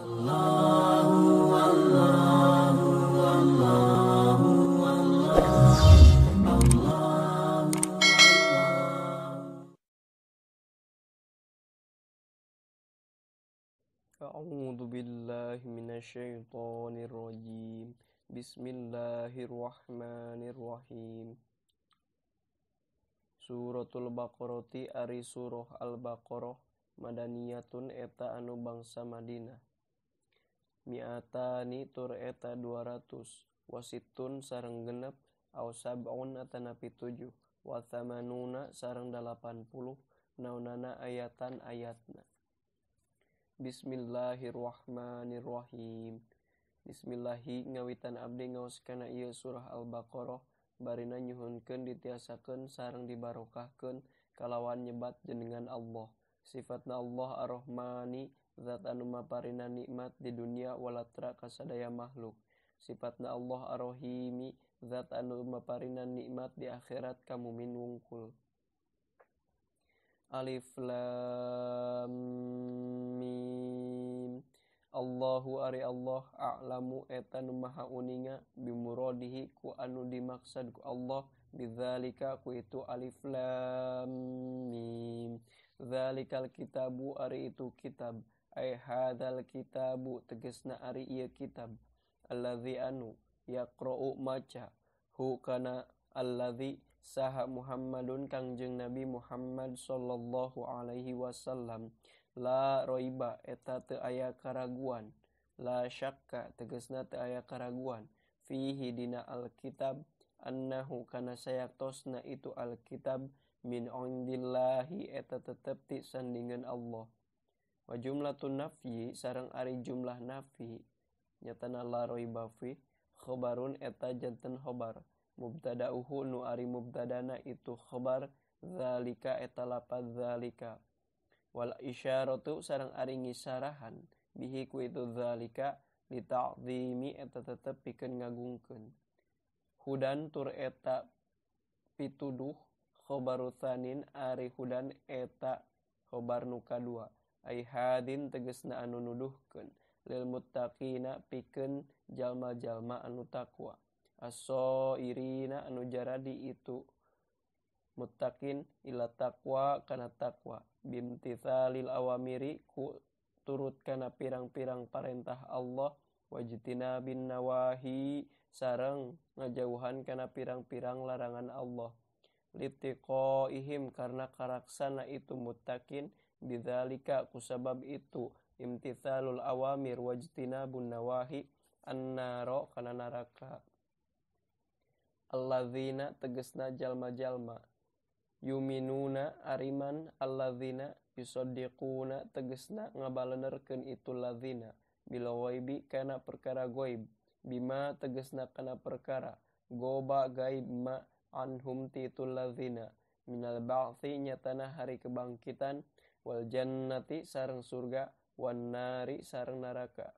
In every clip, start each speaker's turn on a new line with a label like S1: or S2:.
S1: A'udzu billahi minasyaitonir rajim. Bismillahirrahmanirrahim. Suratul Baqarati ari surah Al-Baqarah madaniyatun eta anu bangsa Madinah. Mi'atani tur eta 200 wasitun sareng genep au sab'un atanapi 7 wa thamanuna sareng 80 naunana ayatan ayatna. Bismillahirrahmanirrahim. Bismillahi ngawitan abdi ngaos kana ieu surah Al-Baqarah barina nyuhunkeun ditiasakeun sareng dibarokahkeun kalawan nyebat jenengan Allah. Sifatna Allah Ar-Rahmani zat anu maparina nikmat di dunia walatra kasadaya makhluk. Sifatna Allah Ar-Rahimi zat anu maparina nikmat di akhirat ka mumin wungkul. Alif Lam Mim. Allahu ari Allah a'lamu eta nu maha uninga bimuradihi ku anu dimaksud ku Allah bidzalika ku itu alif lam mim. Dzalikal kitabu ari itu kitab ay hadzal kitabu tegasna ari ieu kitab allazi anu yaqra'u maca hu kana allazi saha Muhammadun kangjeng Nabi Muhammad sallallahu alaihi wasallam. La roiba eta teu aya karaguan, la syakka tegasna teu aya karaguan fihi dina alkitab annahu kana sayaktosna itu alkitab min indillahi eta tetep ti sandingan Allah. Wa jumlatun nafyi sareng ari jumlah nafi nyatana la roiba fi khabarun eta janten khabar mubtada'uhu nu ari mubtadana itu khabar zalika eta lapad zalika. Wal isyaratu sareng ari ngisarahan bihi ku itu zalika li ta'zimi eta tetep pikeun ngagungkeun. Hudan tur eta pituduh khabaru tsanin ari hudan eta khabar nu kadua ai hadin tegasna anu nuduhkeun lil muttaqina pikeun jalma-jalma anu takwa. As-sairina anu jaradi itu muttaqin ila taqwa kana taqwa bimtithalil awamiri ku turut kana pirang-pirang parentah Allah wajtina bin nawahi sareng ngajauhan kana pirang-pirang larangan Allah litiqaihim karena karaksana itu muttaqin bidzalika kusabab itu imtithalul awamir wajtinabun nawahi annaro kana neraka. Alladzina tegesna jalma-jalma yuminuna ariman alladzina yusaddiquna tegesna ngabalenerkeun itu ladzina bil ghaibi kana perkara ghaib bima tegesna kana perkara goba gaib ma anhum ti itu ladzina minal ba'tsi nyatana hari kebangkitan wal jannati sareng surga wan nari sareng neraka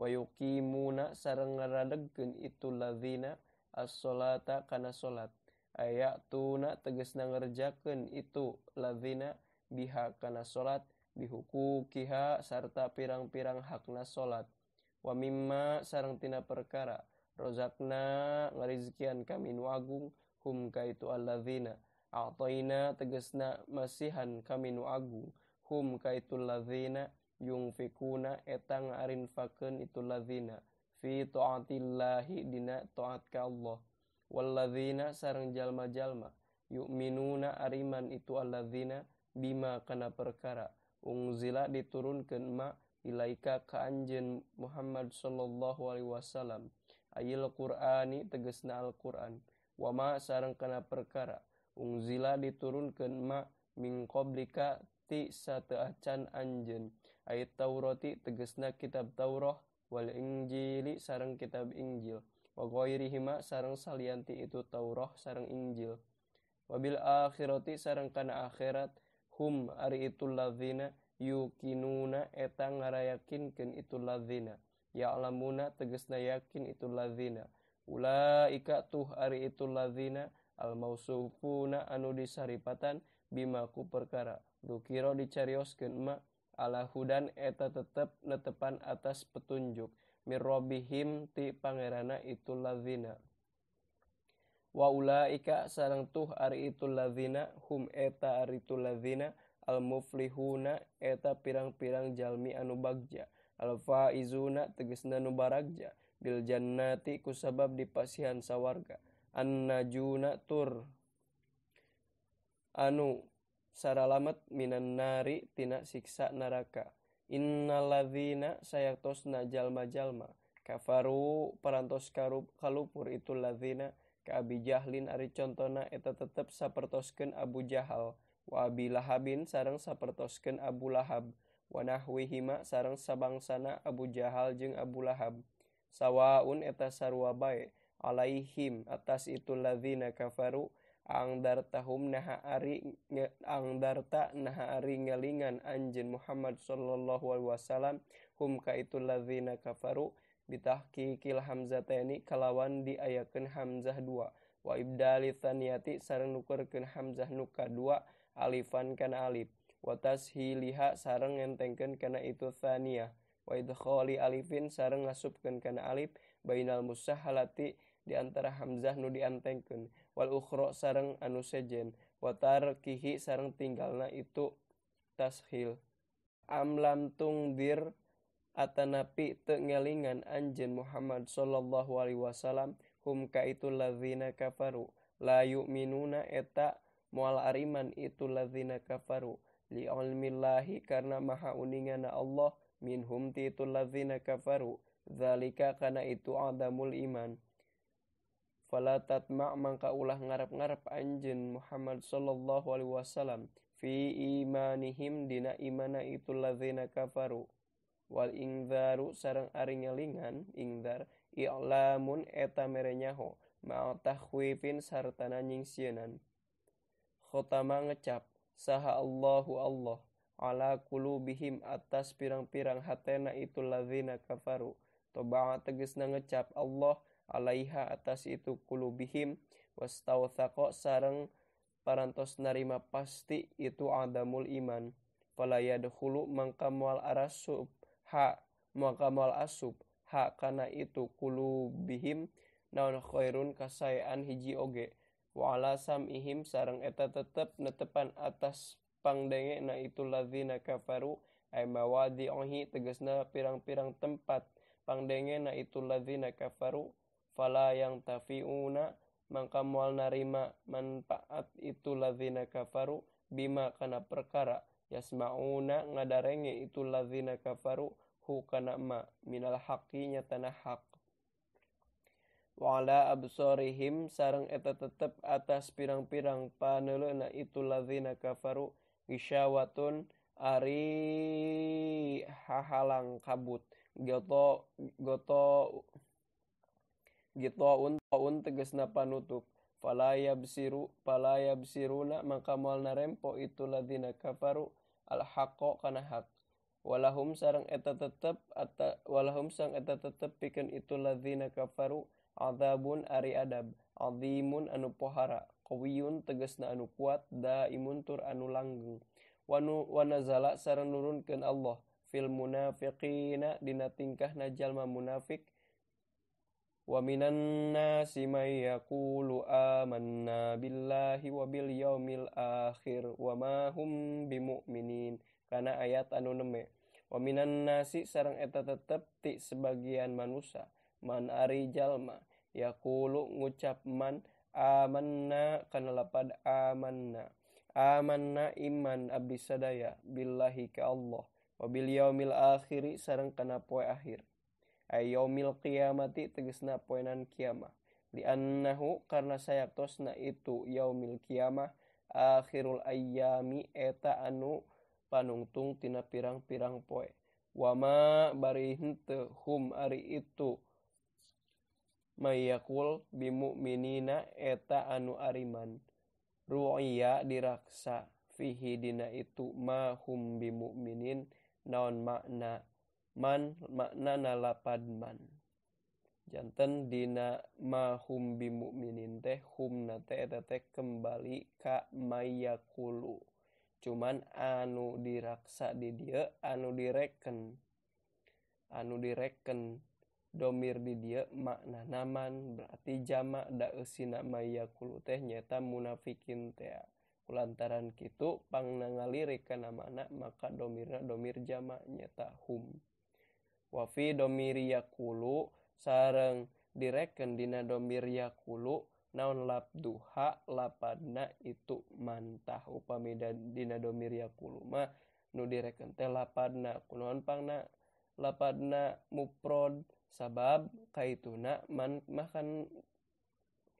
S1: wa yuqimuna sareng ngaradegkeun itu ladzina as-sholata kana salat ayatuna tegesna ngerjakeun itu ladzina biha kana salat bihuquqiha sarta pirang-pirang hakna salat wa mimma sareng tina perkara rozakna ngarizkian kami nu agung hum ka itu alladzina a'taina tegesna masihan kami nu agung hum ka itu ladzina yungfikuna eta ngarinfakeun itu ladzina fi taatillahi dina taat ka Allah. Walladzina sareng jalma-jalma yu'minuna ariman itu alladzina bima kana perkara ungzila diturunkeun ma ilaika ka anjeun Muhammad sallallahu alaihi wasallam ayil qur'ani tegasna Al-Qur'an wa ma sareng kana perkara ungzila diturunkeun ma min qablika ti sateuacan anjeun ayat Taurati tegasna kitab Taurah wal Injili sareng kitab Injil wa ghairihima sareng salianti itu Taurah sareng Injil wabil akhirati sareng kana akhirat hum ari itu ladzina yuqinuna eta ngarayakinkeun itu ladzina ya'lamuna tegasna yakin itu ladzina ulaika tuh ari itu ladzina al mausufuna anu disaripatan bima ku perkara dukira dicarioskeun ma Ala hudan eta tetep netepan atas petunjuk mirrobihim ti pangerana itu ladzina. Wa ulaika sareng tuh ari itu ladzina hum eta ari itu ladzina al muflihuna eta pirang-pirang jalmi anu bagja al faizuna tegasna nu baragja bil jannati kusabab dipasihan sawarga annajuna tur anu saralamet minan nari tina siksa neraka. Innal ladzina sayaktosna jalma-jalma kafaru parantos kalupur itu ladzina ka Abi Jahlin ari contona eta tetep sapertoskeun Abu Jahal wa Abi Lahabin sareng sapertoskeun Abu Lahab wa nahwihima sareng sabangsana Abu Jahal jeung Abu Lahab sawaun eta sarua bae alaihim atas itu ladzina kafaru angdartahum naha ari angdarta naha ari ngelingan anjeun Muhammad sallallahu alaihi wasallam hum ka itu ladzina kafaru bitahqiqil hamzataini kalawan diayakeun hamzah dua wa ibdali tsaniyati sareng nukerkeun hamzah nu kadua alifan kana alif wa tashiliha sareng ngentengkeun kana itu tsaniyah wa idkhali alifin sareng ngasupkeun kana alif bainal musahhalati di antara hamzah nu diantengkeun wal ukhra sareng anu sejen wa tarkihi sareng tinggalna itu tashil. Am lam tungdir atanapi teu ngelingan anjeun Muhammad sallallahu alaihi wasallam hum ka itu ladzina kafaru la yu'minuna eta moal ariman itu ladzina kafaru li ilmillahi karena maha uningana Allah minhum ti itu ladzina kafaru zalika kana itu adamul iman. Fala tatma' mangka ulah ngarep-ngarep anjeun Muhammad sallallahu alaihi wasallam fi imanihim dina imana itu ladzina kafaru wal ingdaru sareng ari ngelingan ingdar i'lamun eta mere nyaho ma'a takhwifin sartana nyingsieunan. Khotama ngecap saha Allahu Allah ala qulubihim atas pirang-pirang hatena itu ladzina kafaru toba'a tegesna ngecap Allah alaiha atas itu qulubihim wastawthaqa sareng parantos narima pasti itu adamul iman fala yadkhulu mangka moal arasup ha maka moal asub ha kana itu qulubihim naon khairun kasaean hiji oge wa ala samihim sareng eta tetep netepan atas pangdenge na itu ladzina kafaru ay mawadi'uhi tegasna pirang-pirang tempat pangdenge na itu ladzina kafaru fala yang tafiuna mangka moal narima manfaat itu ladzina kafaru bima kana perkara yasmauna ngadarenge itu ladzina kafaru hu kana ma minal haqqi nyatana hak wa ala absarihim sareng eta tetep atas pirang-pirang paneuleuna itu ladzina kafaru isyawatun ari hahalang kabut goto goto gitoun taun tegesna panutup fala yabsiruna maka moal narempo itu ladzina kafaru al haqqo kana hak walahum sareng eta tetep walahum sareng eta tetep pikeun itu ladzina kafaru azabun ari adab azimun anu pohara qawiyun tegesna anu kuat daimun tur anu langgeng wa nazala sareng nurunkeun Allah fil munafiqina dina tingkahna jalma munafik wa minan nasi may yaqulu amanna billahi wa bil yaumil akhir wa ma hum bimu'minin kana ayat anu neme. Wa minan nasi sareng eta tetep ti sebagian manusia man ari jalma yaqulu ngucap man amanna kana lapad amanna amanna iman abdi sadaya billahi ka Allah wa bil yaumil akhiri sareng kana poe akhir ay yaumil qiyamati tegesna poenan kiamah li annahu karna sayaktosna itu yaumil kiamah akhirul ayyami eta anu panungtung tina pirang-pirang poe wama bari henteu hum ari itu mayakul bimu'minina eta anu ariman ru'ya diraksa fihi dina itu ma hum bimu'minin naon makna man makna nalapad man janten dina ma hum bimu'minin teh humna teh eta teh kembali ka mayakulu. Cuman anu diraksa di dieu anu direken domir di dieu maknana man berarti jamak da eusina mayaqulu teh nyaeta munafikin teh. Kulantaran kitu pangna ngalirik kana mana maka domirna domir jamak nyaeta hum. Wa fi domiri yaqulu sareng direken dina domir yaqulu naon labduha lapadna itu mantah. Upami dina domir yaqulu mah nu direken teh lapadna kunaon pangna lapadna mufrad sabab kaituna man makan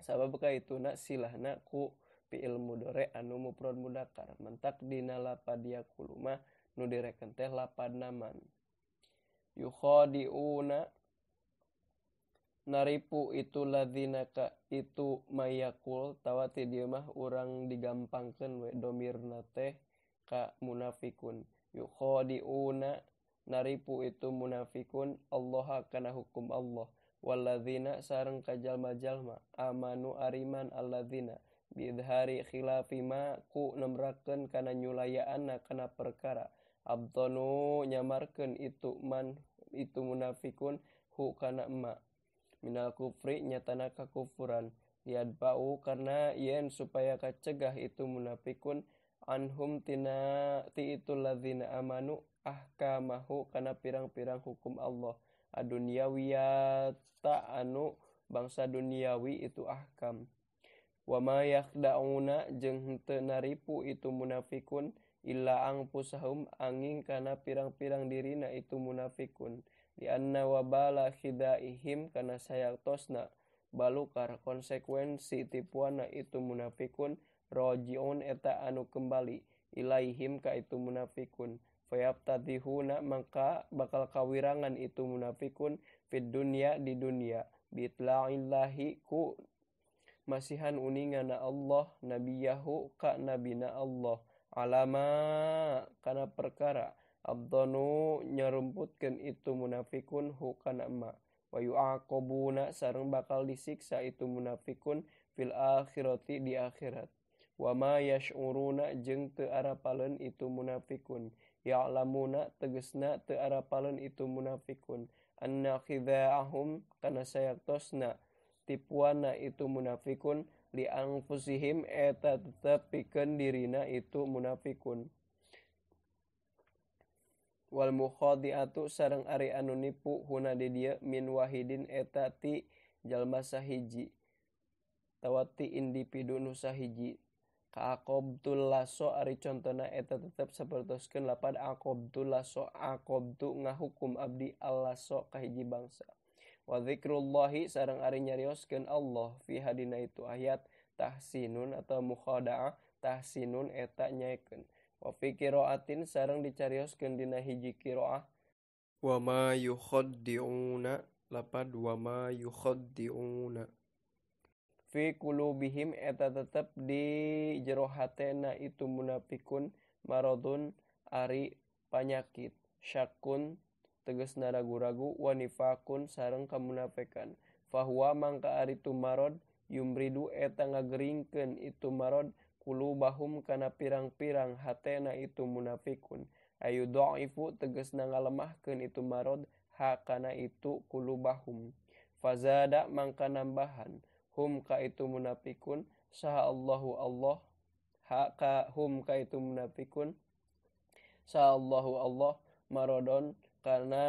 S1: sabab kaituna silahna ku fi'il mudhari anu mufrad mudzakkar. Mentak dina lapad yaqulu mah nu direken teh lapadna man. Yukhadiuna naripu itu ladzina ka itu mayaqul tawa ti dieu mah urang digampangkeun we domirna teh ka munafikun. Yukhadiuna naripu itu munafikun Allah kana hukum Allah walladzina sareng ka jalma-jalma amanu ariman alladzina biidhari khilafi ma ku nemrakeun kana nyulayaanna kana perkara abtanu nyamarkeun itu man itu munafikun hu kana ma minal kufri nyatana kakufuran liadba'u karena yen supaya kacegah itu munafikun anhum tina ti itu ladzina amanu ahkamahu kana pirang-pirang hukum Allah aduniawiyata anu bangsa duniawi itu ahkam. Wa ma yakhda'una jeung henteu naripu itu munafikun illa angpusahum angin kana pirang-pirang dirina itu munafikun di anna wabala khidaihim kana sayaktosna balukar konsekuensi tipuana itu munafikun rojiun eta anu kembali ilaihim ka itu munafikun fayabtadihuna maka bakal kawirangan itu munafikun fid dunya di dunia bitla'illahi ku masihan uningana Allah nabiyahu ka nabina Allah alama kana perkara abdonu nyarumputkeun itu munafikun hu kana ma wa yu'aqabuna sareng bakal disiksa itu munafikun fil akhirati di akhirat wa ma yash'uruna jeung teu arapaleun itu munafikun ya'lamuna tegesna teu arapaleun itu munafikun anna khida'ahum kana sayaktosna tipuana itu munafikun li anfusihim eta tetep pikeun dirina itu munafikun wal mukhadi'atu sareng ari anu nipu huna di dieu min wahidin eta ti jalma sahiji tawa ti individu nu sahiji ka aqabtul laso ari contona eta tetep sapertoskeun lapad aqabtul laso aqabtu ngahukum abdi allaso ka hiji bangsa wa dzikrullahi sareng ari nyarioskeun Allah fi hadina itu ayat tahsinun atau mukhada'ah tahsinun eta nyaekeun wa fi qiraatin sareng dicarioskeun dina hiji qiraah wa ma yukhaddi'una lapad wa ma yukhaddi'una fi qulubihim eta tetep di jero hatena itu munafikun maradun ari panyakit syakun tegesna ragu-ragu wa nifakun sareng kamunafikan fahuwa mangka ari tu marad yumridu eta ngageringkeun itu marad kulubahum kana pirang-pirang hatena itu munafikun ayu dha'ifu tegesna ngalemahkeun itu marad ha kana itu kulubahum fazada mangka nambahan hum ka itu munafikun saha Allahu Allah ha ka hum ka itu munafikun saha Allahu Allah maradon karena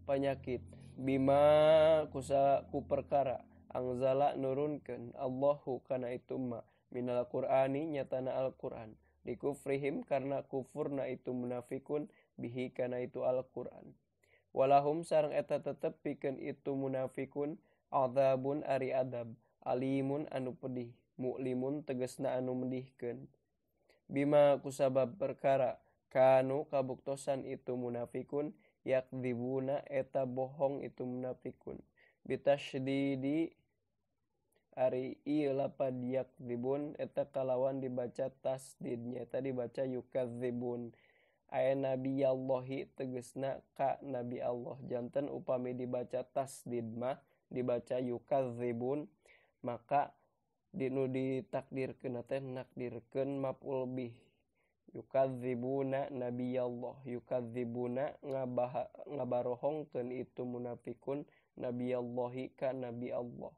S1: penyakit bima kusa ku perkara angzala nurunkeun Allahu kana itu ma minal Qur'ani nyatana Al-Qur'an dikufrihim karena kufurna itu munafikun bihi kana itu Al-Qur'an walahum sareng eta tetep pikeun itu munafikun azabun ari adab alimun anu pedih muklimun tegesna anu medihkeun bima kusabab perkara kanu kabuktosan itu munafikun yakdzibuna eta bohong itu munafikun bitasydidi ari ieu lapad yakdzibun eta kalawan dibaca tasdidnya eta dibaca yukadzibun aya nabiyallahi tegesna ka nabi Allah janten upami dibaca tasdid mah dibaca yukadzibun maka dinu ditakdirkeun teh nakdirkeun maf'ul bih Yukadzibuna nabiyallah yukadzibuna ngabarohongkeun itu munafikun nabiyallahi ka nabi Allah.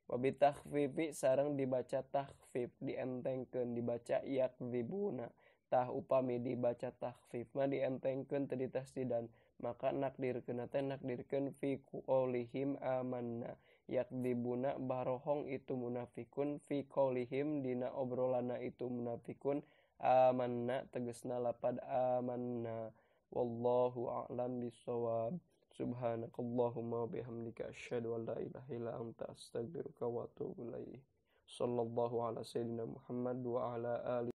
S1: Wa bitakhfifi sareng dibaca takhfif dientengkeun dibaca yakdzibuna. Tah upami dibaca takhfif mah dientengkeun teu ditasdidan maka nakdirkeun teh nakdirkeun fi qaulihim amanna yakdzibuna barohong itu munafikun fi qaulihim dina obrolanna itu munafikun amanna tegesna lapad amanna. Wallahu a'lam bissawab. Subhanakallahumma bihamdika asyhadu an la ilaha illa anta astaghfiruka wa atubu ilaik. Sallallahu ala sayyidina Muhammad wa ala alihi.